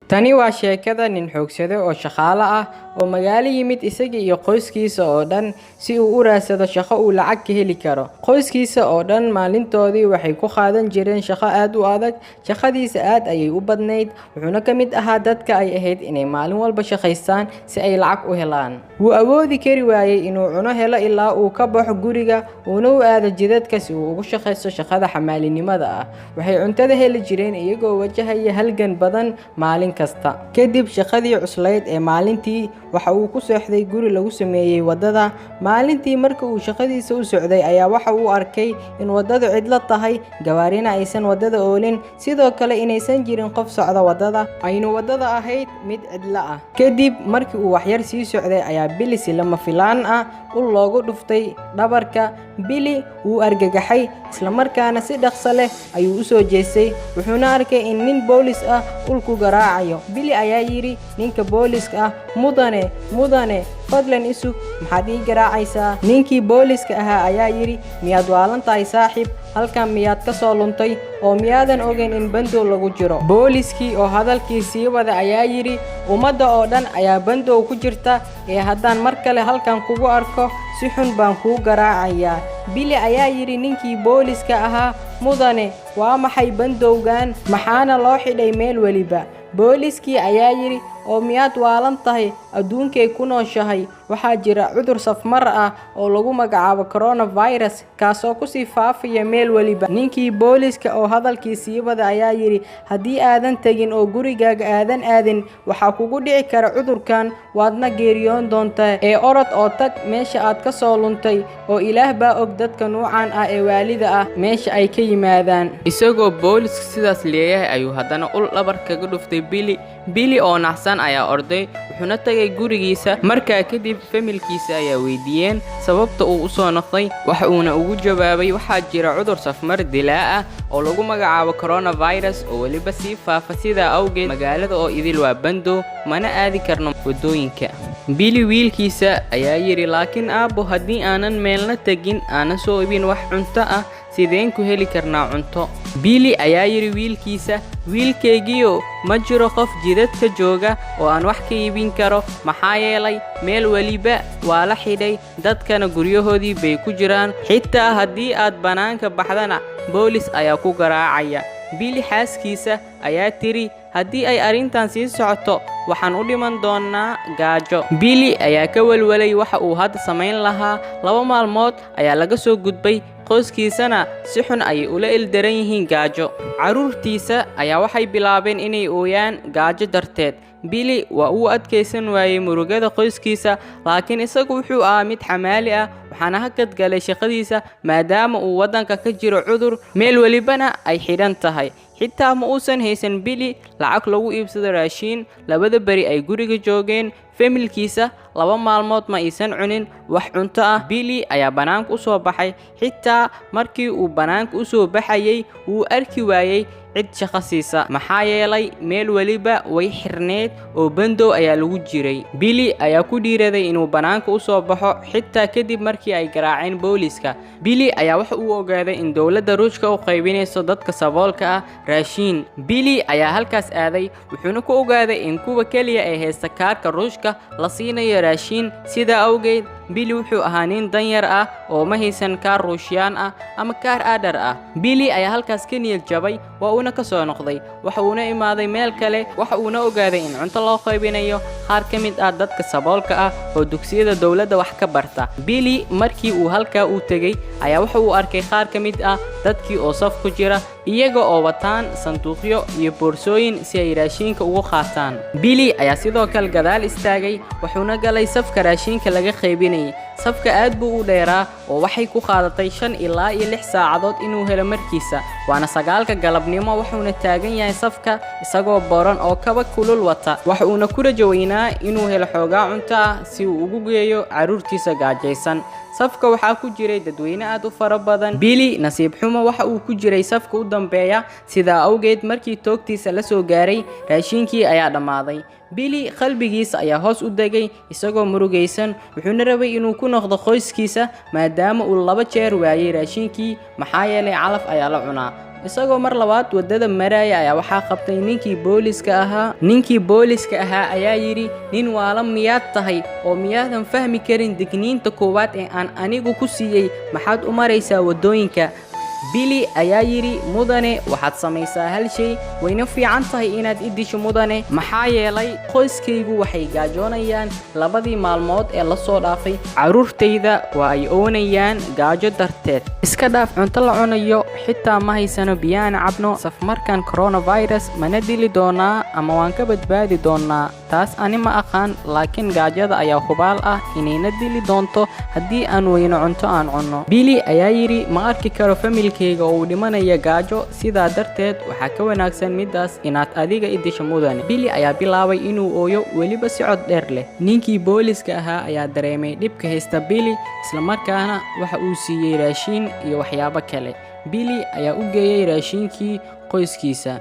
Tani waa sheekada nin xoogsade oo shaqaale ah oo magaalo yimid isaga iyo qoyskiisa oo dhan si uu u raadsado shaqo uu lacag ka heli karo. Qoyskiisa oo dhan maalintoodii waxay ku qaadan jireen shaqo aad u adag. Shaqadiisa aad ayay u badnayd, wuxuuna ka mid ahaa dadka ay ahayd inay maalin walba shaqaystaan si ay lacag u helaan. Wuu awoodi kari waayay inuu cuno helo ilaa uu ka baxo guriga uuna u aado jidadka si uu ugu shaqaysto shaqada xamaalinimada ah. Waxay cuntada heli jireen iyagoo wajahaya halgan badan maalin kasta. Kadib shaqadii cuslayd ee maalintii, waxa uu ku seexday guri lagu sameeyay waddada. Maalintii marka uu shaqadiisa u socday ayaa waxa uu arkay in waddadu cidlo tahay, gawaarina aysan waddada oolin, sidoo kale inaysan jirin qof socda waddada, aynu waddada ahayd mid cidlo ah. Kadib markii uu waxyar sii socday ayaa Billy si lama filaan ah ul loogu dhuftay dhabarka. Billy wuu argagaxay, isla markaana si dhaqso leh ayuu u soo jeestay, wuxuuna arkay in nin boolis ah ul ku garaacayo. Billy ayaa yidhi ninka booliska ah, "Mudane, mudane, fadlan i sug, maxaad ii garaacaysaa?" Ninkii booliska ahaa ayaa yidhi, "Miyaad waalan tahay saaxiib? Halkan miyaad ka soo luntay oo miyaadan ogeyn in bandow lagu jiro?" Booliskii oo hadalkii sii wada ayaa yidhi, "Ummadda oo dhan ayaa bandow ku jirta, ee haddaan mar kale halkan kugu arko si xun baan kuu garaacayaa." Billy ayaa yidhi ninkii booliska ahaa, "Mudane, waa maxay bandowgan? Maxaana loo xidhay meel weliba?" Booliskii ayaa yidhi, "Oo miyaad waalan tahay? Adduunkay ku nooshahay. Waxaa jira cudur safmar ah oo lagu magacaabo coronavirus, kaasoo kusii faafaya meel weliba." Ninkii booliska oo hadalkii sii wada ayaa yidhi, "Haddii aadan tegin oo gurigaaga aadan aadin, waxaa kugu dhici kara cudurkan, waadna geeriyoon doontaa, ee orod oo tag meesha aad ka soo luntay, oo Ilaah baa og dadka nuucan ah ee waalida ah meesha ay ka yimaadaan." Isagoo booliska sidaas leeyahay ayuu haddana ul dhabar kaga dhuftay Billy. Billy oo naxsan ayaa orday, wuxuuna tagay gurigiisa. Markaa kadib familkiisa ayaa weydiiyeen sababta uu u soo noqday, waxa uuna ugu jawaabay, "Waxaa jira cudur safmar dilaa ah oo lagu magacaabo coronavirus oo weliba sii faafa, sidaa awgeed magaalada oo idil waa bandow, mana aadi karno waddooyinka." Billy wiilkiisa ayaa yidhi, "Laakiin aabbo, haddii aanan meelna tegin, aanan soo iibin wax cunto ah, sideen ku heli karnaa cunto?" Billy ayaa yidhi wiilkiisa, "Wiilkaygiyo, ma jiro qof jidadka jooga oo aan wax ka iibin karo, maxaa yeelay meel weliba waa la xidhay, dadkana guryahoodii bay ku jiraan. Xitaa haddii aad bannaanka baxdana boolis ayaa ku garaacaya." Billy xaaskiisa ayaa tiri, "Haddii ay arrintan sii socoto, waxaan u dhiman doonnaa gaajo." Billy ayaa ka welwelay waxa uu hadda samayn lahaa. 2 maalmood ayaa laga soo gudbay, qoyskiisana si xun ayay ula ildaran yihiin gaajo. Carruurtiisa ayaa waxay bilaabeen inay ooyaan gaajo darteed. Billy waa uu adkaysan waayey murugada qoyskiisa, laakiin isagu wuxuu ahaa mid xamaali ah, waxaana hakad galay shaqadiisa maadaama uu waddanka ka jiro cudur, meel welibana ay xidhan tahay. Xitaa ma uusan haysan Billy lacag lagu iibsado raashiin. Labada beri ay guriga joogeen familkiisa, 2 maalmood ma aysan cunin wax cunto ah. Billy ayaa bannaanka u soo baxay. Xitaa markii uu bannaanka u soo baxayay, wuu arki waayey cid shaqo siisa, maxaa yeelay meel weliba way xirneyd oo bandow ayaa lagu jiray. Billy ayaa ku dhiiraday inuu bannaanka u soo baxo xitaa kadib markii ay garaaceen booliska. Billy ayaa waxa uu ogaaday in dowladda Ruushka u qaybinayso dadka saboolka ah raashiin. Billy ayaa halkaas aaday, wuxuuna ku ogaaday in kuwa keliya ee haysta kaarka Ruushka la siinayo raashiin. Sidaa awgeed Billy wuxuu ahaa nin danyar ah oo ma haysan kaar Ruushiyaan ah ama kaar aadhar ah. Billy ayaa halkaas ka niyad jabay, waa uuna ka soo noqday. Waxa uuna imaaday meel kale, waxa uuna ogaaday in cunto loo qaybinayo qaar ka mid ah dadka saboolka ah oo dugsiyada dowladda wax ka barta. Billy markii uu halkaa uu tegey ayaa waxa uu arkay qaar ka mid ah dadkii oo saf ku jira, iyaga oo wataan sanduuqyo iyo boorsooyin si ay raashinka ugu qaataan. Billy ayaa sidoo kale gadaal istaagay, wuxuuna galay safka raashinka laga qaybinayay. Safka aad buu u dheeraa oo waxay ku qaadatay 5 ilaa iyo 6 saacadood inuu helo markiisa. Waana 9-ka galabnimo, wuxuuna taagan yahay safka isagoo boran oo kaba kulul wata. Waxa uuna ku rajo weynaa inuu helo xoogaa cunto ah si uu ugu geeyo carruurtiisa gaajaysan. Safka waxaa ku jiray dadweyne aad u fara badan. Billy nasiib xumo waxa uu ku jiray safka u dambeeya. Sidaa awgeed markii toogtiisa la soo gaaray, raashinkii ayaa dhammaaday. Billy qalbigiisa ayaa hoos u degay isagoo murugaysan, wuxuuna rabay inuu ku noqdo qoyskiisa maadaama uu laba jeer waayay raashinkii, maxaa yeelay calaf ayaa la cunaa. Isagoo mar labaad waddada maraya ayaa waxaa qabtay ninkii booliska ahaa. Ninkii booliska ahaa ayaa yidhi, "Nin waala miyaad tahay oo miyaadan fahmi karin digniinta koowaad ee aan anigu ku siiyey? Maxaad u maraysaa waddooyinka?" Billy ayaa yidhi, "Mudane, waxaad samaysaa hal shay. Wayna fiican tahay inaad i disho, mudane, maxaa yeelay qoyskaygu waxay gaajoonayaan 2dii maalmood ee la soo dhaafay. Carruurtayda waa ay oonayaan gaajo darteed. Iska dhaaf cunto la cunayo, xitaa ma haysano biyo aan cabno. Safmarkan coronavirus mana dili doonaa ama waan ka badbaadi doonaa, taas ani ma aqaan, laakiin gaajada ayaa hubaal ah inayna dili doonto haddii aan weyno cunto aan cunno." Billy ayaa yidhi, "Ma arki karo familkayga oo uu dhimanaya gaajo, sidaa darteed waxaa ka wanaagsan middaas inaad adiga i disho, mudane." Billy ayaa bilaabay inuu ooyo, weliba si cod dheer leh. Ninkii booliska ahaa ayaa dareemay dhibka haysta Billy, islamarkaana waxa uu siiyey raashiin iyo waxyaabo kale. Billy ayaa u geeyey raashinkii qoyskiisa.